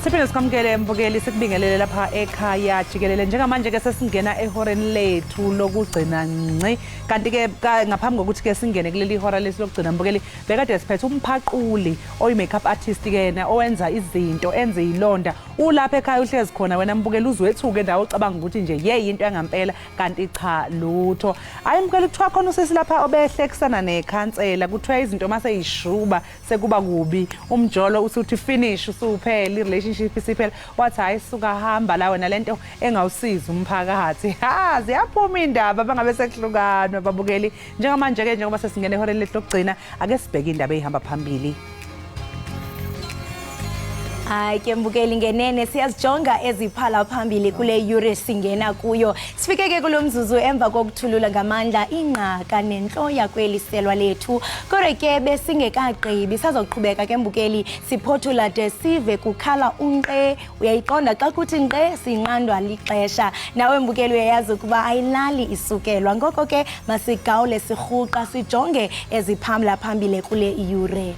Siphinde sikwamukele mbukeli, sikubingelele lapha ekhaya jikelele. Njengamanje ke sesingena ehoreni lethu lokugcina ngci. Kanti ke ngaphambi kokuthi ke singene kuleli hora lesi lokugcina mbukeli, bekade siphethe umphaquli oyi makeup artist ke yena owenza izinto, enze ilonda. Ulapha ekhaya uhlezi khona wena mbukeli, uzwethuke ndawo ucabanga ukuthi nje ye into yangampela, kanti cha lutho. Hayi mbukeli, kuthiwa khona usisi lapha obehlekisana nekhansela, kuthiwa izinto mase yishuba sekuba kubi, umjolo usuthi finish, usuphela, i-relationship isiphela. Wathi hayi suka hamba la wena, lento engawusiza umphakathi. Ha, ziyaphuma indaba bangabe sekuhlukanwa babukeli. Njengamanje ke njengoba sesingene ehoreni lethu lokugcina, ake sibheke indaba eyihamba phambili. Hayi ke mbukeli, ngenene siyazijonga eziphala phambili kule yure singena kuyo. Sifike ke kulo mzuzu emva kokuthulula ngamandla ingqaka nentloya kweli selwa lethu. Kodwa ke besingekagqibi, sazoqhubeka ke mbukeli siphothula de sive kukhala unqe. Uyayiqonda xa kuthi nqe sinqandwa lixesha. Nawe mbukeli uyayazi ukuba ayilali isukelwa. Ngoko ke masigawule sirhuqa sijonge eziphamla phambili kule yure.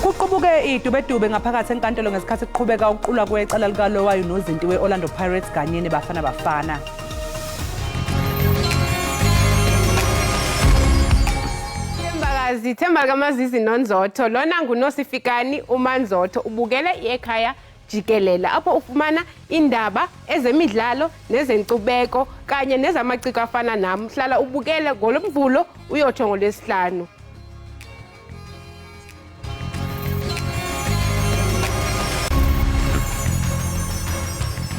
Kuqubuke idubedube ngaphakathi enkantolo ngesikhathi kuqhubeka ukuqulwa kwecala likalowayo nozinti we-Orlando Pirates kanye neBafana Bafana. Thembakazi, Themba likaMazizi noNzotho. Lona nguNosifikani uManzotho, ubukele ekhaya jikelele apho ufumana indaba, ezemidlalo nezenkcubeko kanye nezamaciko afana nami. Hlala ubukele ngolomvulo uyotsho ngolwesihlanu.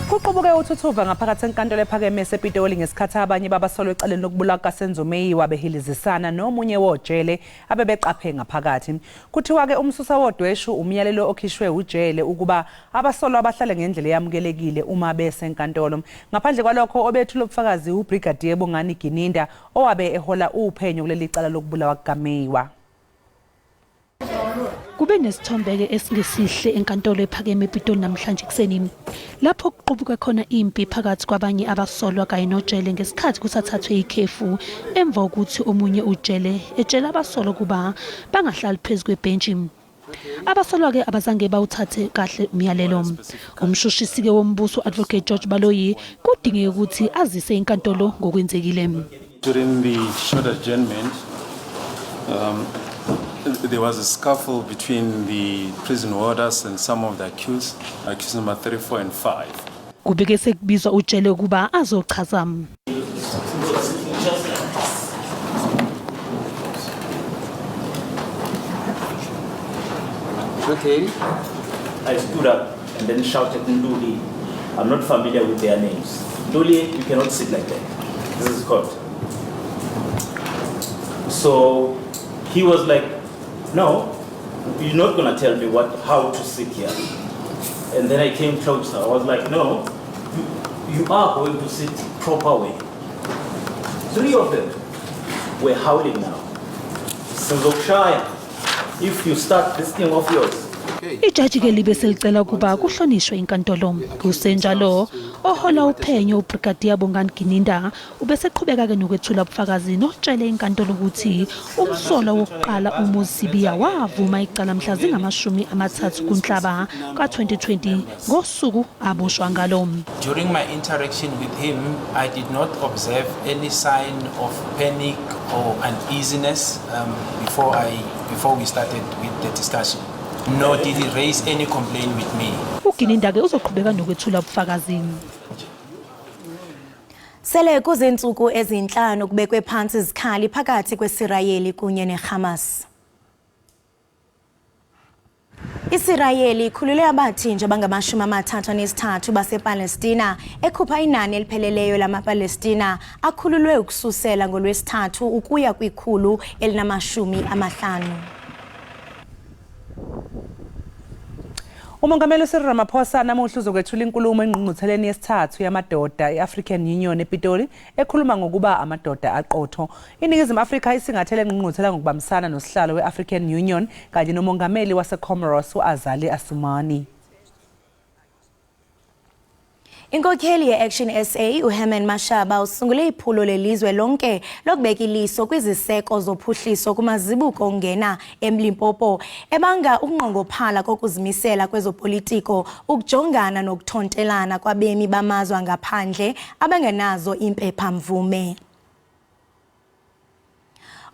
Kuqubuke uthuthuva ngaphakathi enkantolo ephakeme esePitoli ngesikhathi abanye babasolwa ecaleni lokubulawa kukaSenzo Meyiwa behilizisana nomunye wojele abebeqaphe ngaphakathi. Kuthiwa-ke umsusa wodweshu umyalelo okhishwe ujele ukuba abasolwa bahlale ngendlela eyamukelekile uma besenkantolo. Ngaphandle kwalokho, obethula ubufakazi uBrigadier Bongani Gininda owabe ehola uphenyo kuleli cala lokubulawa kukaMeyiwa. Kube nesithombeke esingesihle enkantolo ephakeme ePitoli namhlanje ekuseni, lapho kuqubuke khona impi phakathi kwabanye abasolwa kanye nojele ngesikhathi kusathathwe ikhefu emva kokuthi omunye ujele etshela abasolwa ukuba bangahlali phezu kwebhentshi. Abasolwa-ke abazange bawuthathe kahle umyalelo. Umshushisi-ke wombuso Advocate George Baloyi kudingeke ukuthi azise inkantolo ngokwenzekile. During the short adjournment, there was a scuffle between the prison warders and some of the accused, accused number 3, 4 and 5. Kubike sekubizwa ujele ukuba azochaza. Okay. I stood up and then shouted, Nduli. I'm not familiar with their names. Nduli, you cannot sit like that. This is court. So he was like, no, you're not going to tell me how to sit here. And then I came closer. I was like, no, you are going to sit proper way. 3 of them were howling now. Sizokushaya, if you start this thing of yours. Ijaji ke libe selicela ukuba kuhlonishwe inkantolo. Kusenjalo, ohola uphenyo uBrigadier Bongani Gininda ubeseqhubeka ke nokwethula ubufakazi notshele inkantolo ukuthi umsolwa wokuqala uMuzi Sibiya wavuma icala mhla zingamashumi amathathu kuNhlaba ka-2020 ngosuku aboshwa ngalo. During my interaction with him, I did not observe any sign of panic or uneasiness before we started with the discussion. Nor did he raise any complaint with me. UGininda ke uzoqhubeka nokwethula ubufakazi. Sele kuzinsuku ezinhlanu kubekwe phansi izikhali phakathi kweSirayeli kunye neHamas. ISirayeli ikhulule abathinjwa abangamashumi amathathu anesithathu basePalestina, ekhupha inani elipheleleyo lamaPalestina akhululwe ukususela ngolwesithathu ukuya kwikhulu elinamashumi amahlanu. Umongameli uCyril Ramaphosa namuhla uzokwethula inkulumo engqungqutheleni yesithathu yamadoda e-African Union ePitoli ekhuluma ngokuba amadoda aqotho. INingizimu Afrika isingathe le ngqungquthela ngokubambisana nosihlalo we-African Union kanye nomongameli waseComoros u-Azali Assoumani. Inkokheli ye-Action SA uHerman Mashaba usungule iphulo lelizwe lonke lokubeka iliso kwiziseko zophuhliso kumazibuko ongena eMlimpopo ebanga ukunqongophala kokuzimisela kwezopolitiko ukujongana nokuthontelana kwabemi bamazwe angaphandle abangenazo iimpepha-mvume.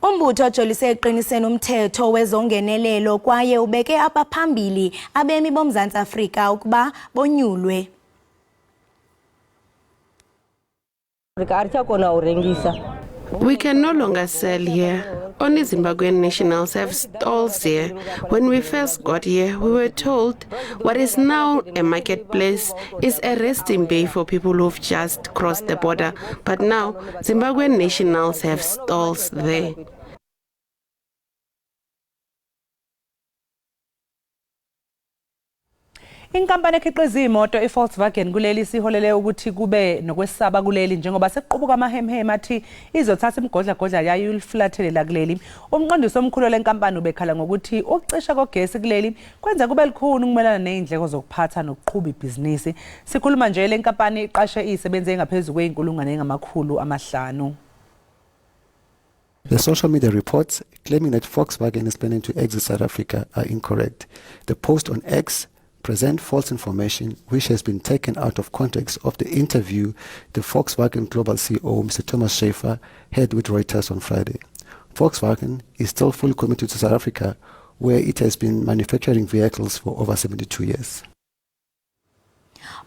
Umbutho ojolise ekuqiniseni umthetho wezongenelelo kwaye ubeke abaphambili abemi boMzantsi Afrika ukuba bonyulwe. We can no longer sell here. Only Zimbabwean nationals have stalls here. When we first got here, we were told what is now a marketplace is a resting bay for people who've just crossed the border. But now, Zimbabwean nationals have stalls there. Inkampani ekhiqiza iy'moto i-Volkswagen kuleli siholele ukuthi kube nokwesaba kuleli njengoba sekuqubuka amahemheme athi izothatha imigodlagodla yayo ilifulathele lakuleli. Umqondisi omkhulu wale nkampani ubekhala ngokuthi ukucisha kogesi kuleli kwenza kube lukhuni ukumelana ney'ndleko zokuphatha nokuqhuba ibhizinisi. Sikhuluma nje le nkampani iqashe iy'sebenzi ey'ngaphezu kwey'nkulungwane ey'ngamakhulu amahlanu. The social media reports claiming that Volkswagen is planning to exit South Africa are incorrect. The post on X present false information which has been taken out of context of the interview the Volkswagen Global CEO, Mr. Thomas Schaefer, had with Reuters on Friday. Volkswagen is still fully committed to South Africa, where it has been manufacturing vehicles for over 72 years.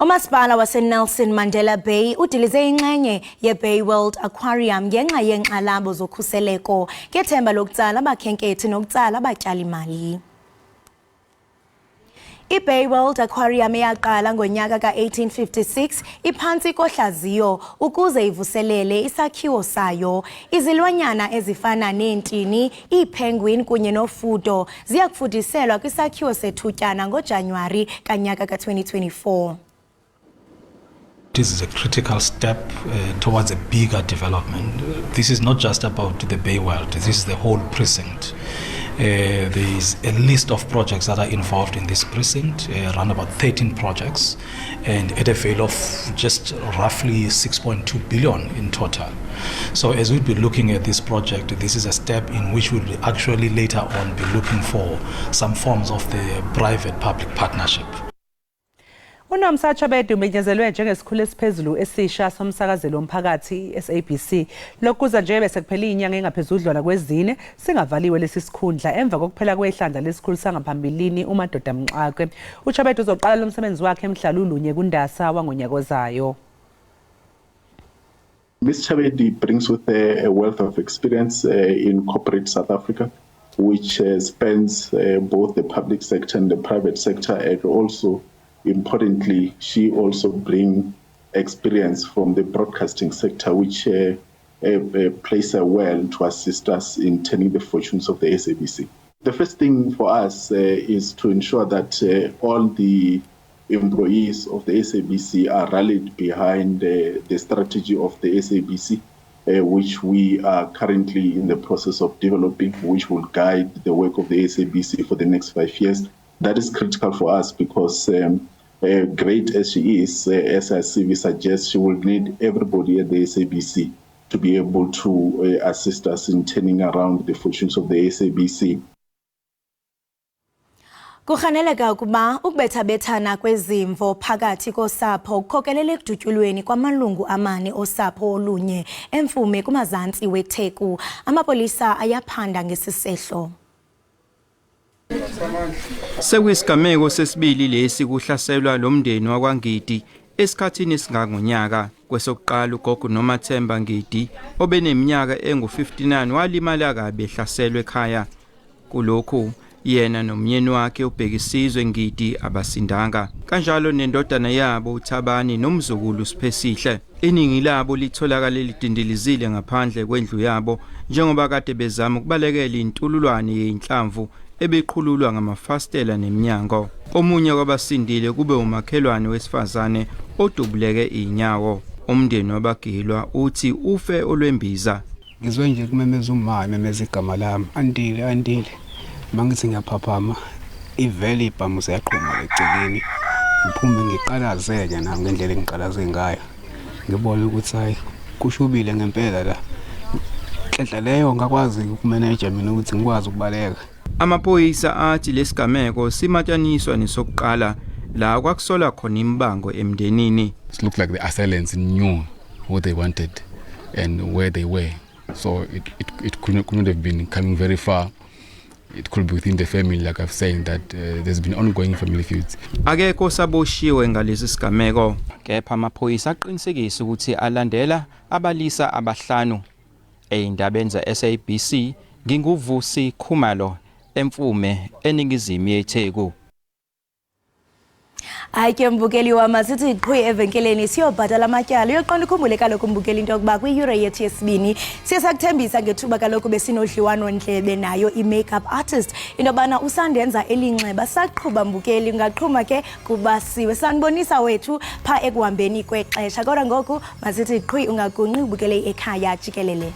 Umasipala waseNelson Mandela Bay udilize inxenye yeBay World Aquarium ngenxa yeenkxalabo zokhuseleko ngethemba lokutsala abakhenkethi nokutsala abatyali-mali. IBay World Aquarium eyaqala ngonyaka ka-1856 iphantsi kohlaziyo ukuze ivuselele isakhiwo sayo. Izilwanyana ezifana neentini, iipenguin kunye nofudo ziya kufudiselwa kwisakhiwo sethutyana ngoJanuwari kanyaka ka-2024. This is a critical step towards a bigger development. This is not just about the Bay World, this is the whole precinct. There is a list of projects that are involved in this precinct, around about 13 projects, and at a value of just roughly 6.2 billion in total. So as we'll be looking at this project, this is a step in which we'll actually later on be looking for some forms of the private-public partnership. UNomsa Chabedi umenyezelwe njengesikhulu esiphezulu esisha somsakazelo womphakathi i-SABC. Lokhu kuza nje bese kuphela inyanga engaphezudlwana kwezine singavaliwe lesi sikhundla emva kokuphela kwehlandla lesikhulu sangaphambilini uMadoda Mxakwe. UChabedi uzoqala lo msebenzi wakhe mhla lulunye kuNdasa wangonyaka ozayo. Ms. Chabedi brings with her a wealth of experience in corporate South Africa, which spans both the public sector and the private sector, and also, importantly, she also brings experience from the broadcasting sector, which plays her well to assist us in turning the fortunes of the SABC. The first thing for us is to ensure that all the employees of the SABC are rallied behind the strategy of the SABC, which we are currently in the process of developing, which will guide the work of the SABC for the next 5 years. That is critical for us because, great as she is, as her CV suggests, she will need everybody at the SABC to be able to assist us in turning around the fortunes of the SABC. Kurhaneleka ukuba ukubethabethana kwezimvo phakathi kosapho kukhokelele ekudutyulweni kwamalungu amane osapho olunye eMfume kumazantsi weTheku. Amapolisa ayaphanda ngesisehlo. Sekuyisigameko sesibili lesi kuhlaselwa lo mndeni wakwaNgidi esikhathini esingangonyaka. Kwesokuqala ugogo Nomathemba Ngidi obeneminyaka engu-59 walimala kabi ehlaselwe ekhaya. Kulokhu yena nomyeni wakhe uBhekisizwe Ngidi abasindanga. Kanjalo nendodana yabo uThabani nomzukulu Siphesihle. Iningi labo litholakala lidindilizile ngaphandle kwendlu yabo njengoba kade bezama ukubalekela intululwane yeinhlamvu. Ebeqhululwa ngamafastela neminyango. Omunye kwabasindile kube umakhelwane wesifazane odubuleke inyawo. Umndeni wabagilwa uthi ufe olwembiza. Ngizwe nje kumemeza uma ememeza igama lami, "Andile, Andile." Mangithi ngiyaphaphama, ivele ibhamu seyaqhuma eceleni. Ngiphume ngiqalazeke nami ngendlela engiqalaze ngayo. Ngibone ukuthi hayi, kushubile ngempela la. Nhlanhla leyo ngakwazi ukumeneja mina ukuthi ngikwazi ukubaleka. Amaphoyisa athi lesigameko simataniswa nesokuqala la kwakusolwa khona imibango emndenini. It looked like the assailants knew what they wanted and where they were. So it couldn't have been coming very far. It could be within the family, like I've said, that there's been ongoing family feuds. Akekho osaboshiwe ngalesi sigameko, kepha amaphoyisa aqinisekisa ukuthi alandela abalisa abahlanu. Eyindabeni za-SABC, nginguVusi Khumalo eMfume, eningizimu yeTheku. Hayi ke mbukeli wam, sithi qhwi evenkeleni siyobhatala amatyala. Uyoqonda ukhumbule kaloku mbukeli into yokuba kwiyure yethu yesibini siye sakuthembisa ngethuba kaloku besinodliwano-ndlebe nayo i-makeup artist into yobana usandenza elinxeba. Saqhuba mbukeli, ungaqhuma ke kubasiwe, sanibonisa wethu phaa ekuhambeni kwexesha. Kodwa ngoku masithi qhwi, ungagunqi, ubukele ekhaya jikelele.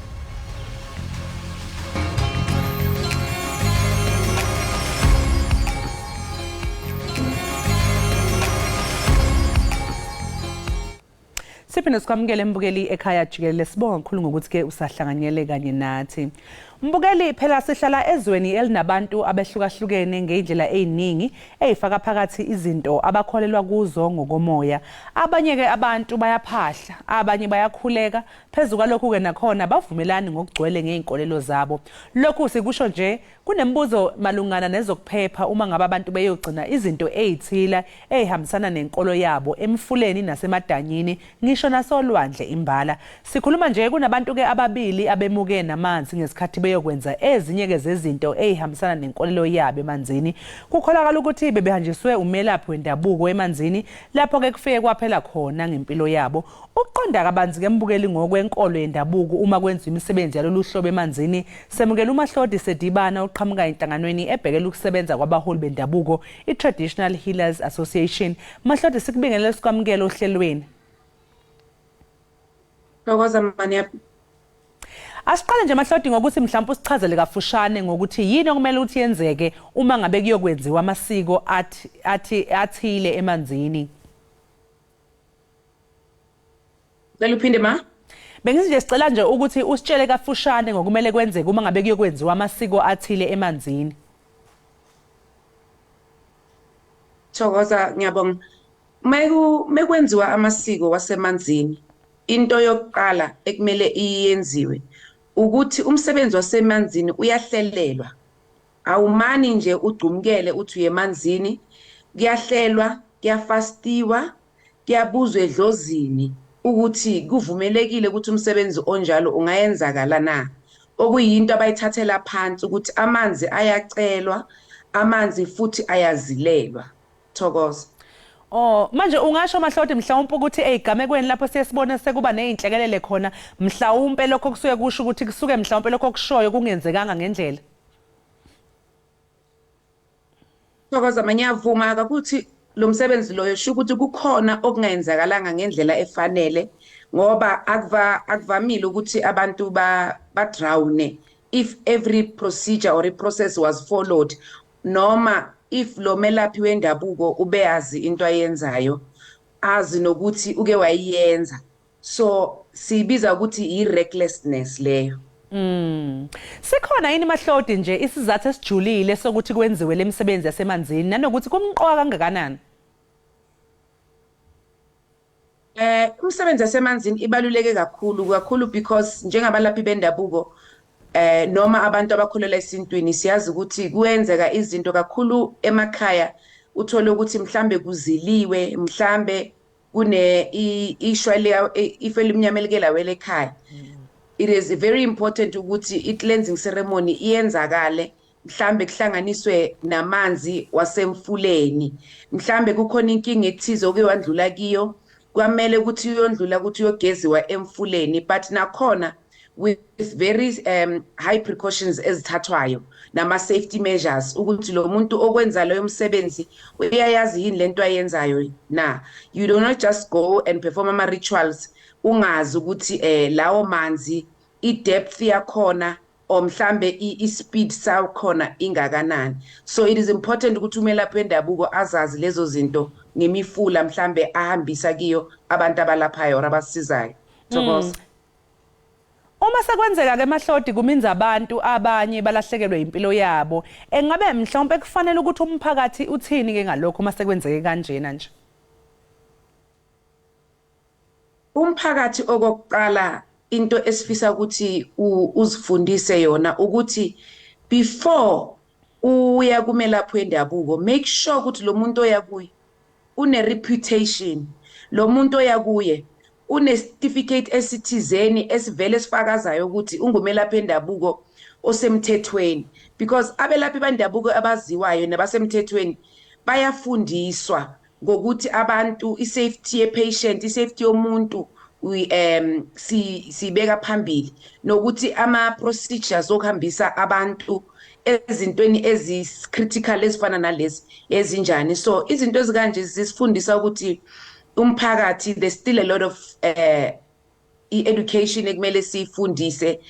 Siphinde sikwamukele mbukeli ekhaya jikelele. Sibonga kakhulu ngokuthi-ke usahlanganyele kanye nathi. Mbukeli, phela sihlala ezweni elinabantu abehlukahlukene ngey'ndlela ey'ningi ey'faka phakathi izinto abakholelwa kuzo ngokomoya. Abanye-ke abantu bayaphahla, abanye bayakhuleka. Phezu kwalokhu-ke nakhona bavumelani ngokugcwele ngey'nkolelo zabo. Lokhu sikusho nje kunemibuzo malungana nezokuphepha uma ngabe abantu beyogcina izinto ey'thile ey'hambisana nenkolo yabo emfuleni nasemadanyini, ngisho nasolwandle imbala. Sikhuluma nje kunabantu-ke ababili abemuke namanzi ngesikhathi beyokwenza ezinye-ke zezinto ey'hambisana nenkolelo yabo emanzini. Kukholakala ukuthi bebehanjiswe umelaphi wendabuko emanzini, lapho-ke kufike kwaphela khona ngempilo yabo. Ukuqonda kabanzi-ke mbukeli ngokwenkolo yendabuko uma kwenziwa imisebenzi yalolu hlobo emanzini, semukela uMahlodi Sedibana oqhamuka enhlanganweni ebhekela ukusebenza kwabaholi bendabuko, i-Traditional Healers Association. Mahlodi, sikubingelele, sikwamukele ohlelweni. Thokoza mani. Asiqale nje Mahlodi ngokuthi mhlawumbe usichazele kafushane ngokuthi yini okumele ukuthi yenzeke uma ngabe kuyokwenziwa amasiko athi athile emanzini. Cela uphinde, ma. Bengithi nje sicela nje ukuthi usitshele kafushane ngokumele kwenzeke uma ngabe kuyokwenziwa amasiko athile emanzini. Thokoza, ngiyabonga. Mekwenziwa amasiko wasemanzini, into yokuqala ekumele iyenziwe ukuthi umsebenzi wasemanzini uyahlelelwa. Awumani nje ugcumkele uthi uye emanzini, kuyahlelwa, kuyafastiwa, kuyabuzwa edlozini ukuthi kuvumelekile ukuthi umsebenzi onjalo ungayenzakala na. Okuyinto abayithathela phansi ukuthi amanzi ayacelwa, amanzi futhi ayazilelwa. Thokoza. Oh, manje ungasho Mahlodi mhlawumbe ukuthi ezigamekweni lapho siye sibone sekuba nezinhlekelele khona, mhlawumbe lokho kusuke kusho ukuthi kusuke mhlawumbe lokho kushoyo kungenzekanga ngendlela. Thokoza, ngiyavuma ukuthi lo msebenzi loyo sho ukuthi kukhona okungayenzakalanga ngendlela efanele, ngoba akuvamile ukuthi abantu ba badrowne if every procedure or a process was followed, noma if lo melaphi wendabuko ubeyazi into ayenzayo, azi nokuthi uke wayiyenza. So sibiza ukuthi i-recklessness leyo. Sikhona yini Mahlodi nje isizathu esijulile sokuthi kwenziwe lemisebenzi yasemanzini nanokuthi kumqoka kangakanani? Umsebenzi yasemanzini ibaluleke kakhulu kakhulu because njengabalaphi bendabuko noma abantu abakholelwa esintwini, siyazi ukuthi kuyenzeka izinto kakhulu emakhaya, uthole ukuthi mhlambe kuziliwe, mhlambe kune ishwa ife elimnyama elike lawela ekhaya. It is very important ukuthi i-cleansing ceremony iyenzakale, mhlambe kuhlanganiswe namanzi wasemfuleni, mhlambe kukhona inkinga ethize oke wandlula kiyo, kwamele ukuthi uyondlula ukuthi uyogeziwa emfuleni. But nakhona with very high precautions ezithathwayo nama safety measures, ukuthi lo muntu okwenza loyo msebenzi uyayazi yini lento ayenzayo na. You do not just go and perform ama rituals ungazi ukuthi lawo manzi i-depth yakhona or mhlambe i-speed sakhona ingakanani. So it is important ukuthi umelaphi wendabuko azazi lezo zinto ngemifula mhlambe ahambisa kiyo abantu abalaphayo or abasizayo. Thokoza. Uma sekwenzeka ke, Mahlodi, kuminza abantu, abanye balahlekelwe impilo yabo, engabe mhlawumbe kufanele ukuthi umphakathi uthini ke ngalokho uma sekwenzeke kanjena nje? Umphakathi, okokuqala into esifisa ukuthi uzifundise yona ukuthi before uya kumelaphi wendabuko, make sure ukuthi lo muntu oya kuye une reputation, lo muntu oya kuye une certificate esithizeni esivele sifakazayo ukuthi ungumelaphi wendabuko osemthethweni, because abelaphi bendabuko abaziwayo nabasemthethweni bayafundiswa ngokuthi abantu i-safety ye-patient, i-safety yomuntu we si sibeka phambili, nokuthi ama procedures okuhambisa abantu ezintweni ezi-critical ezifana nalezi ezinjani. So izinto ezikanje zisifundisa ukuthi umphakathi, there's still a lot of i-education ekumele siyifundise.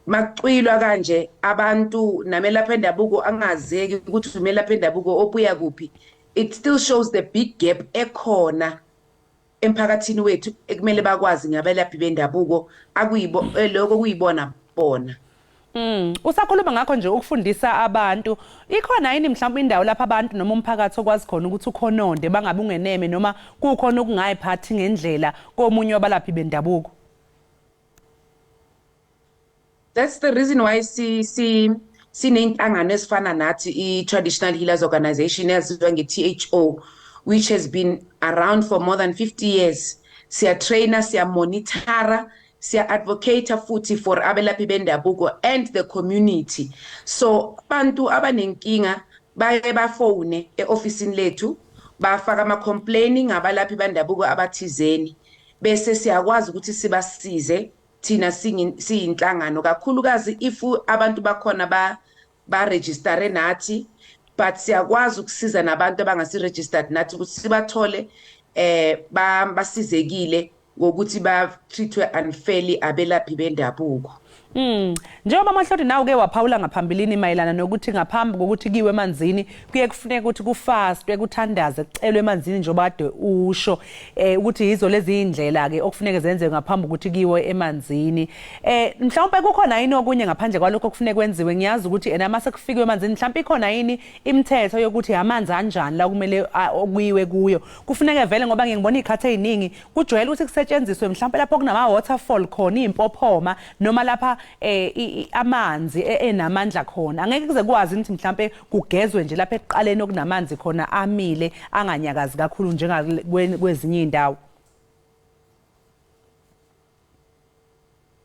Makucwilwa kanje abantu namelaphi endabuko angazeki ukuthi umelaphi endabuko obuya kuphi, it still shows the big gap ekhona emphakathini wethu ekumele bakwazi ngabelaphi bendabuko, akuyibo lokho kuyibona bona. Usakhuluma ngakho nje ukufundisa abantu, ikhona yini mhlawumbe indawo lapha abantu noma umphakathi okwazi khona ukuthi ukhononde bangabe ungeneme noma kukhona okungayiphathi ngendlela komunye wabalaphi bendabuko? That's the reason why si sinenhlangano esifana nathi, i-Traditional Healers Organization, yaziwa nge-THO, which has been around for more than 50 years. Siya-traina, siya-monitora, siya-advocate futhi for abelaphi bendabuko and the community. So abantu abanenkinga baye bafone e-ofisini lethu, bafaka ama-complaining ngabalaphi bendabuko abathizeni, bese siyakwazi ukuthi sibasize thina siyinhlangano, kakhulukazi if abantu bakhona ba-registere nathi, but siyakwazi ukusiza nabantu abangasi-registered nathi ukuthi sibathole basizekile ngokuthi ba-treatwe unfairly abelaphi bendabuko. Njengoba, Mahlodi, nawe ke waphawula ngaphambilini mayelana nokuthi ngaphambi kokuthi kiwe emanzini kuye kufuneka ukuthi kufastwe, kuthandaze, kucelwe emanzini, njengoba kade usho ukuthi yizo lezi indlela ke okufuneka zenziwe ngaphambi kokuthi kiwe emanzini. Mhlawumbe kukhona yini okunye ngaphandle kwalokho okufuneka kwenziwe? Ngiyazi ukuthi ena mase kufikwe emanzini, mhlawumbe ikhona yini imithetho yokuthi amanzi anjani la kumele okuyiwe kuyo? Kufuneka vele, ngoba ngibona izikhathi eziningi kujwayele ukuthi kusetshenziswe mhlawumbe lapho kunama waterfall khona, impophoma, noma lapha amanzi enamandla khona. Angeke kuze kwazi ukuthi mhlawumbe kugezwe nje lapha ekuqaleni okunamanzi khona amile, anganyakazi kakhulu njenga kwezinye indawo.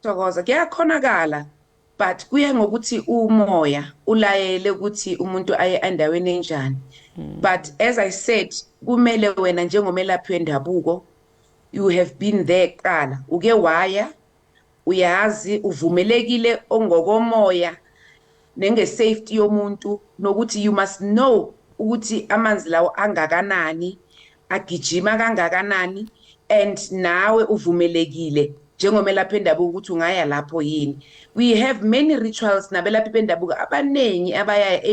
Thokoza. Kuyakhonakala, but kuya ngokuthi umoya ulayele ukuthi umuntu aye endaweni enjani. But as I said, kumele wena njengomelaphi wendabuko you have been there kuqala, uke waya, uyazi uvumelekile ongokomoya nenge-safety yomuntu, nokuthi you must know ukuthi amanzi lawo angakanani, agijima kangakanani, and nawe uvumelekile njengomelaphi wendabuko ukuthi ungaya lapho yini. We have many rituals nabelaphi bendabuko abaningi abaya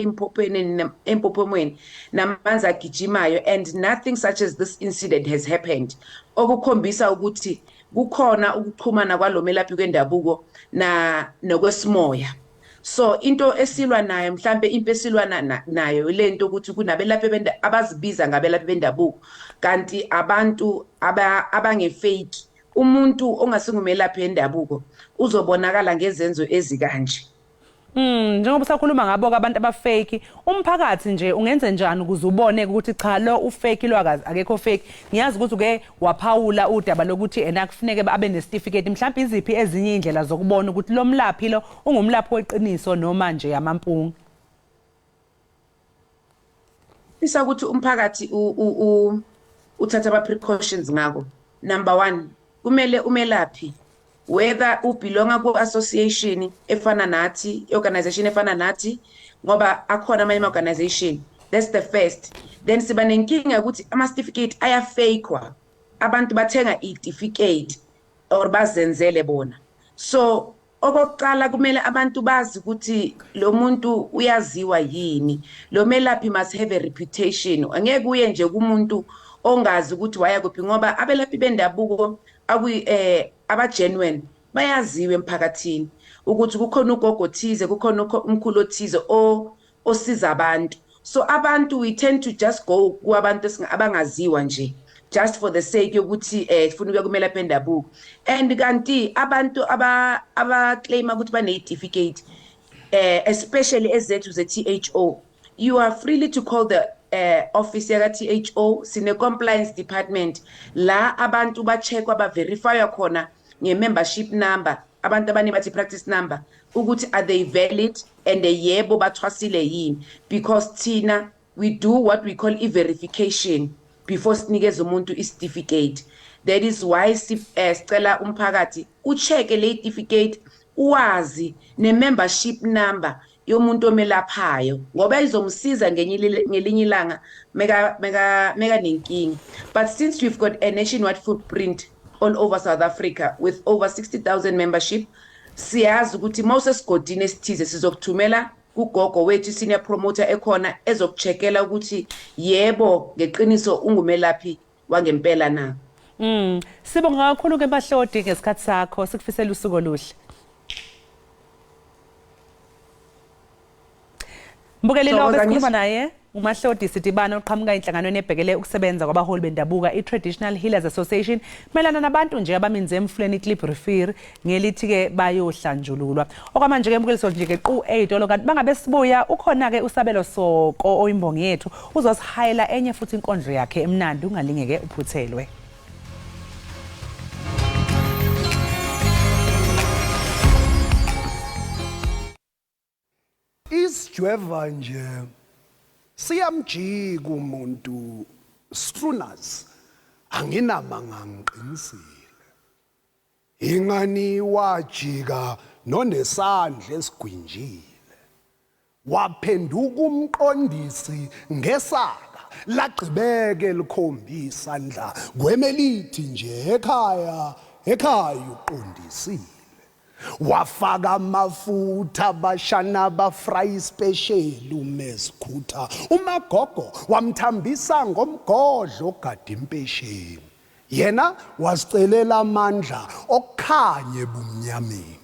empophomeni namanzi agijimayo, and nothing such as this incident has happened, okukhombisa ukuthi kukhona ukuxhumana kwalo melaphi kwendabuko na nokwesimoya. So into esilwa nayo, mhlambe impi esilwa nayo, lento ukuthi kunabelaphi abazibiza ngabelaphi bendabuko kanti abantu abange-fake. Umuntu ongasingumelaphi wendabuko uzobonakala ngezenzo ezikanje. Njengoba usakhuluma ngabo abantu aba-fake, umphakathi nje ungenze njani ukuze ubone ukuthi cha, lo u-fake, lo akekho fake? Ngiyazi ukuthi uke waphawula udaba lokuthi ena kufuneke abe nesitifiketi. Mhlawumbe iziphi ezinye indlela zokubona ukuthi lo mlaphi lo ungumlaphi weqiniso noma nje amampunga? Fisa ukuthi umphakathi uthatha ama precautions ngako. Number 1, kumele umelaphi Whether ubelonga ku-association efana nathi, i-organization efana nathi, ngoba akhona amanye ama-organization. That's the first. Then siba nenkinga ukuthi ama-certificate ayafakwa, abantu bathenga i-certificate or bazenzele bona. So okokuqala kumele abantu bazi ukuthi lo muntu uyaziwa yini. Lo melaphi must have a reputation. Angeke uye nje kumuntu ongazi ukuthi waya kuphi, ngoba abelaphi bendabuko aba-genuine bayaziwa emphakathini ukuthi kukhona ugogo thize, kukhona umkhulu othize osiza abantu. So abantu, we tend to just go kubantu abangaziwa nje, just for the sake yokuthi sifuna ukuya kumelaphi endabuko. And kanti abantu aba-claima ukuthi bane-certificate, especially ezethu ze-THO, you are freely to call the office yaka THO. Sine compliance department la abantu ba-checkwa, ba-verifywa khona nge-membership number, abantu abanye bathi practice number, ukuthi are they valid and yebo bathwasile yini, because thina we do what we call i-verification before sinikeze umuntu i-certificate. That is why sicela umphakathi u-check-e le certificate, uwazi ne-membership number yomuntu omelaphayo, ngoba izomsiza ngelinye ilanga meka nenkinga. But since we've got a nationwide footprint all over South Africa with over 60,000 membership, siyazi ukuthi mawusesigodini esithize sizokuthumela kugogo wethu, senior promoter ekhona, ezokucheckela ukuthi yebo ngeqiniso ungumelaphi wangempela na. Sibonga kakhulu ke Mahlodi ngesikhathi sakho, sikufisela usuku oluhle. Mbukeli, lo besikhuluma naye uMahlodi Sidibana oqhamuka enhlanganweni ebhekele ukusebenza kwabaholi bendabuka, i-Traditional Healers Association, mayelana nabantu nje abaminze emfuleni iKliprivier ngelithi-ke bayohlanjululwa. Okwamanje-ke mbukeli, nje ke qu ey'tolo, kanti bangabe sibuya ukhona-ke uSabelo Soko oyimbongi yethu, uzosihayela enye futhi inkondlo yakhe emnandi. Ungalingeke uphuthelwe. Isijweva nje siyamjika umuntu, Strunas, anginamanga, ngiqinisile. Ingani wajika nonesandla esigwinjile, waphenduka umqondisi ngesaka lagqibeke likhombisa ndla kwemelithi nje ekhaya ekhaya uqondisile. Wafaka amafutha abashana ba-fry special umezikhutha umagogo, wamthambisa ngomgodlo ogada impesheni, yena wazicelela amandla okukhanya ebumnyameni.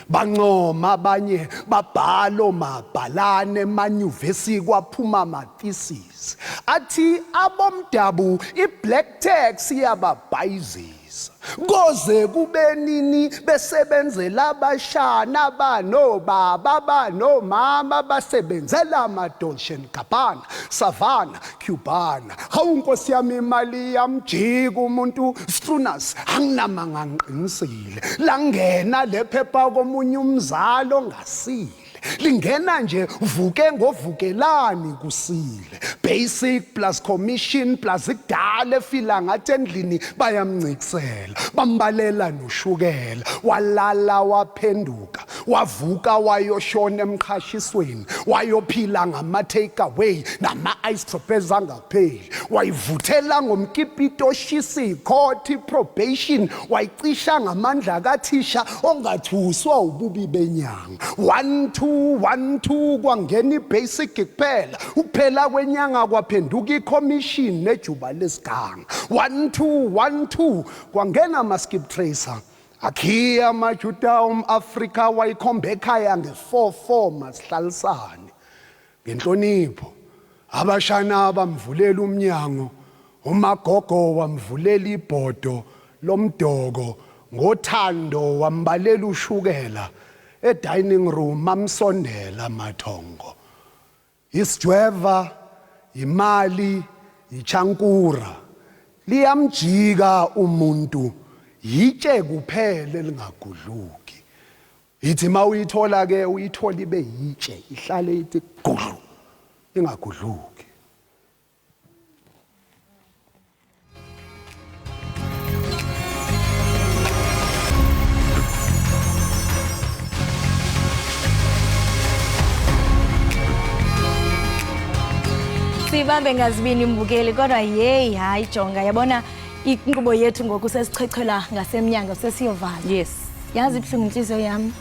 Bancoma abanye, babhalo mabhalane emanyuvesi, kwaphuma ama-thesis athi abomdabu i-black tax iyababhayizisa. Koze kube nini besebenzela abashana banobaba banomama, basebenzela ama-Dolce Gabbana, Savannah, Cubana? Hawu nkosi yami, imali yamjika umuntu, Strunas, anginamanga, ngiqinisile. Langena lephepha komunye umzalo ongasile, lingena nje vuke ngovukelani kusile, basic plus commission plus ikudala efila ngathi endlini bayamncikisela, bambalela noshukela. Walala, waphenduka, wavuka, wayoshona emqhashisweni, wayophila ngama-take away nama-ice droppers angapheli. Wayivuthela ngomkipito oshisa ikhoti probation, wayicisha ngamandla kathisha ongathuswa ububi benyanga. 1 2 1 2 kwangena i-basic kuphela, ukuphela kwenyanga kwaphenduka i-commission nejuba lesiganga. 1 2 1 2 kwangena ama-skip tracer, akhiya amajuda um-Afrika, wayikhomba ekhaya nge-4 4. Masihlalisane ngenhlonipho. Abashana bamvulela umnyango, umagogo wamvulela ibhodo lomdoko ngothando, wambalela ushukela e-dining room, amsondela mathongo. Isijweva, imali, ichankura, liyamjika umuntu, yitshe kuphela elingagudluki. Ithi mawuyithola ke, uyithola ibe yitshe, ihlale ithi gudlu, ingagudluki. Sibambe ngazibini mbukeli, kodwa yeyi, hayi, jonga, yabona inkqubo yethu ngoku sesichwechwela ngasemnyango, sesiyovala. Yazi ibuhlungu intliziyo yam.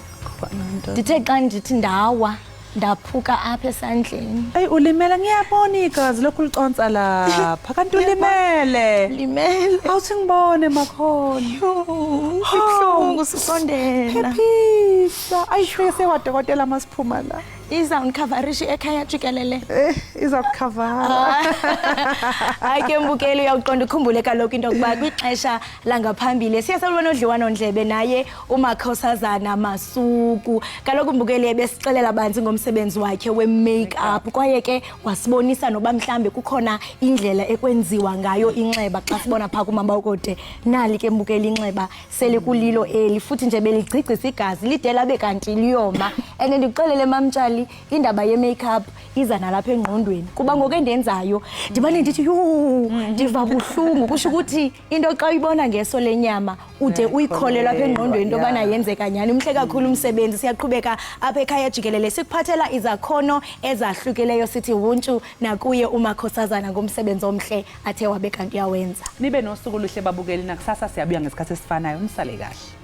Ndithe xa ndithi ndawa, ndaphuka apha esandleni. Eyi, ulimele, ngiyabona igazi lokhu liconsa lapha, kanti ulimele. Limele. Awuthi ngibone, makhona. Ibuhlungu, sisondela. Phephisa, ayifike sewadokotela masiphuma la. Izawundikhavarishi ekhaya jikelele. Iza kukhavara. Hayi ke mbukeli, uyawuqonda ukhumbule kaloku into yokuba kwixesha langaphambili siye salubona udliwanondlebe naye uMakhosazana Masuku. Kaloku mbukeli, ebesixelela banzi ngomsebenzi wakhe we-make up, kwaye ke wasibonisa noba mhlambe kukhona indlela ekwenziwa ngayo inxeba xa sibona phaa kumabakode. Nali ke mbukeli inxeba selikulilo eli, futhi nje beligcigcisa igazi lide labe kanti liyoma. And ndikuxelele, Mamtshali, indaba ye-make-up iza nalapha engqondweni, kuba ngoku endenzayo ndibane ndithi yhu, ndiva buhlungu. Kusho ukuthi into xa uyibona ngeso lenyama ude uyikholelwa apha engqondweni into yobana yenzeka nyhani. Mhle kakhulu umsebenzi. Siyaqhubeka apha ekhaya jikelele sikuphathela izakhono ezahlukileyo. Sithi wuntshu nakuye uMakhosazana ngomsebenzi omhle athe wabe kanti uyawenza. Nibe nosuku oluhle babukeli, nakusasa siyabuya ngesikhathi esifanayo. Nisale kahle.